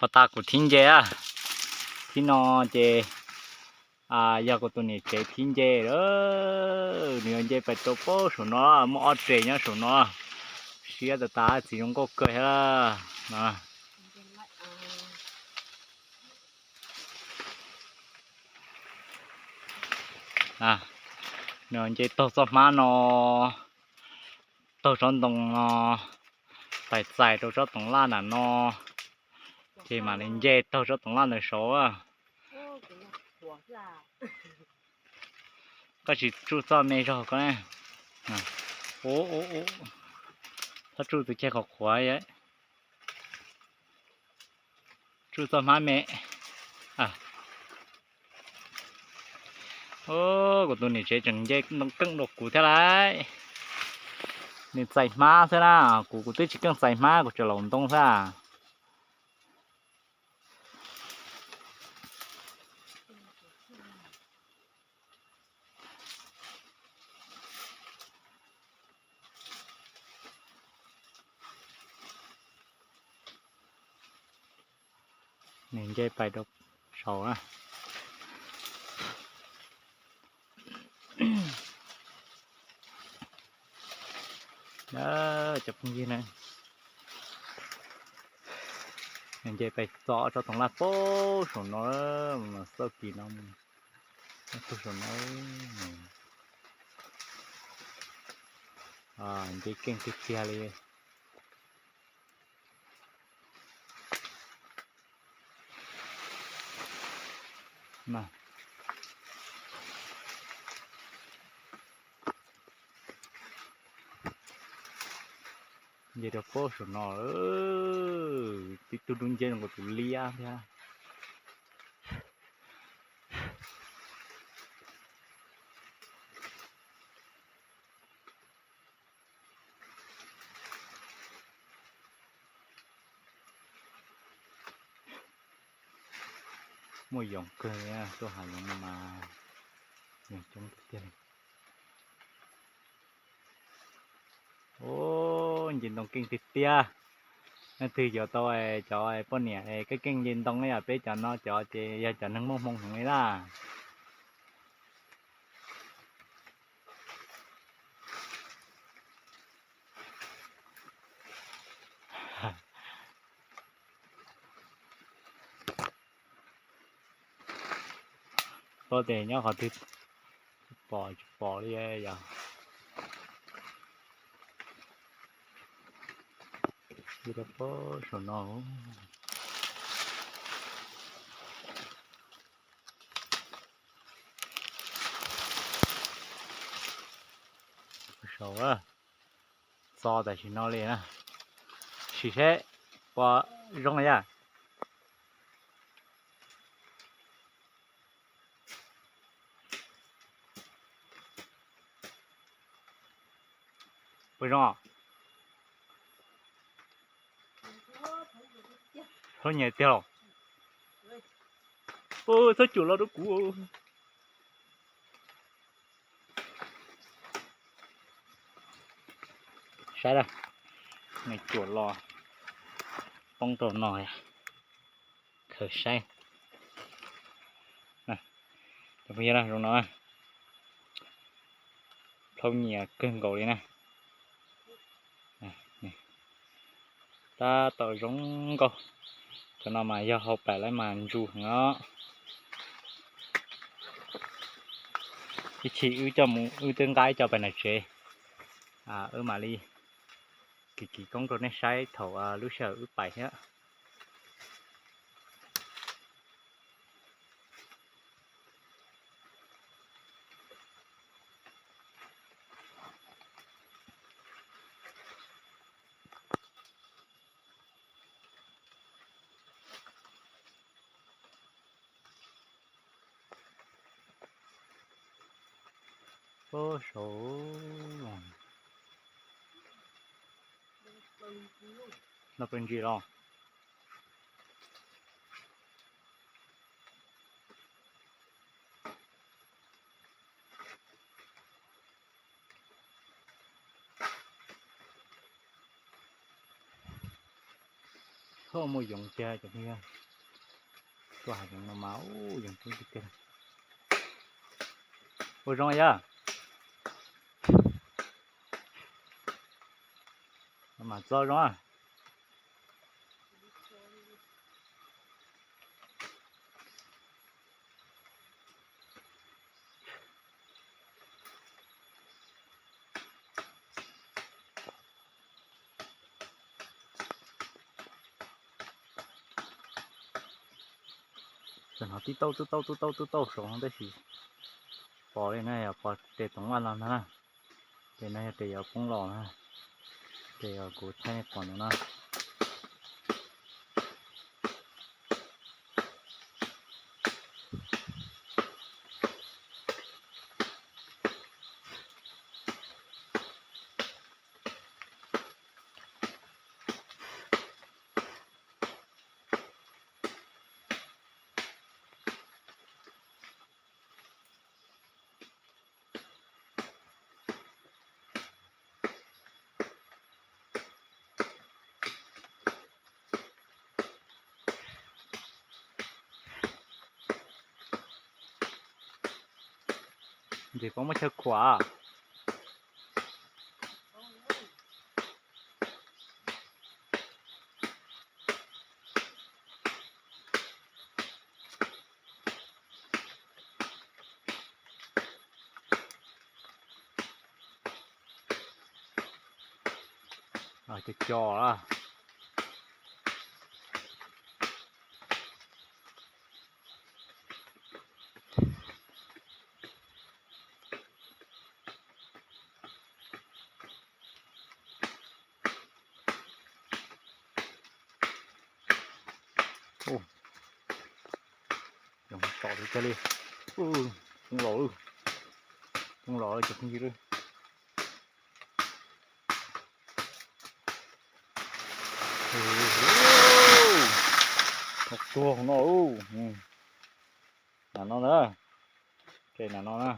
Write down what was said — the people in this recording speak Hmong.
Tau tas kuv thib nce, thib no ces yog kuv tus niam tsev thib nce lawm. Nws yog nce pais rau pem saum no, muaj ob res nyob saum no. Siab tas tas, txiv zoo nkauj kawg thiab no. Nws nce taug txoj hmab no, taug tsob ntoo no, pais txais rau tsob toov laj nram no, ces mam li nce taug tsob toov laj ntawd saud. Koj tsis tsuj txoj me zog ko. Txhob tsuj tus ceg qhuav qhuav, tsuj txoj hmab me. Kuv tus niam tsev tseem nce ntoo keej dua kuv thiab lauj. Nws txais hmab xwb na, kuv kuv twb tsis keej txais hmab, kuv tseem laus ntoo xwb. Nws nce pais rau saud na. Cov phooj ywg na, nws nce pais txog tsob toov laj pem saum no, mas txoj kev no, txog saum no, nce keej tiag tiag li. Nce rau pem saum no, tib tug dub nciab zoo nkaus tus liab thiab. Muaj yoov kawg, tuaj hav zoov no mas yoov coob tiag tiag li. Nce ntoo keej tiag tiag. Leej twg yuav tau cov poj niam keej keej nce ntoo na yom, peb cov no cov ces yog cov neeg muaj hmoo heev li na. Tuaj ces nyob qhov twg pom tsis pom li yom. Saum no, saud, txog tam sim no li na. Sim seb puas zoo yom. Puas zoo? Txhob nyiam tiag los. Txhob cuam los rau kuv. Saib, nws cuam los poob rau no, khaws saib. Cov phooj ywg, zoo no, plhaub nyias kawg nkaus li na. Tab tom zoo nkauj. Cov no mas yog hauv paim lawv mas ntsu heev os. Ib chim wb coj mus, wb twb nqa ib co pais nram tsev, wb mam li kis kis koob rau nej saib thaum lub sij hawm wb pais thiab. Ub, saud no pes ntsis los. Txhob muaj yoov tiag cov phooj ywg. Tuaj hav zoov no mas yoov coob tiag tiag. Ua zoo yog. Mas txo zoo. Txawm hnov tib tauj tub tauj tub tauj tub tauj saud no tab sis pom li no yog pom tes toov vaj los ntag na. Tes no yog tes yuav poob los na. Tes uas kuv thaij nej pom no na. Ntxim poob muab chaw khuam. Cov co. Tom li cas li. Poob los, poob los cov phooj ywg. Tuag no. Nas no na. Ke nas no na.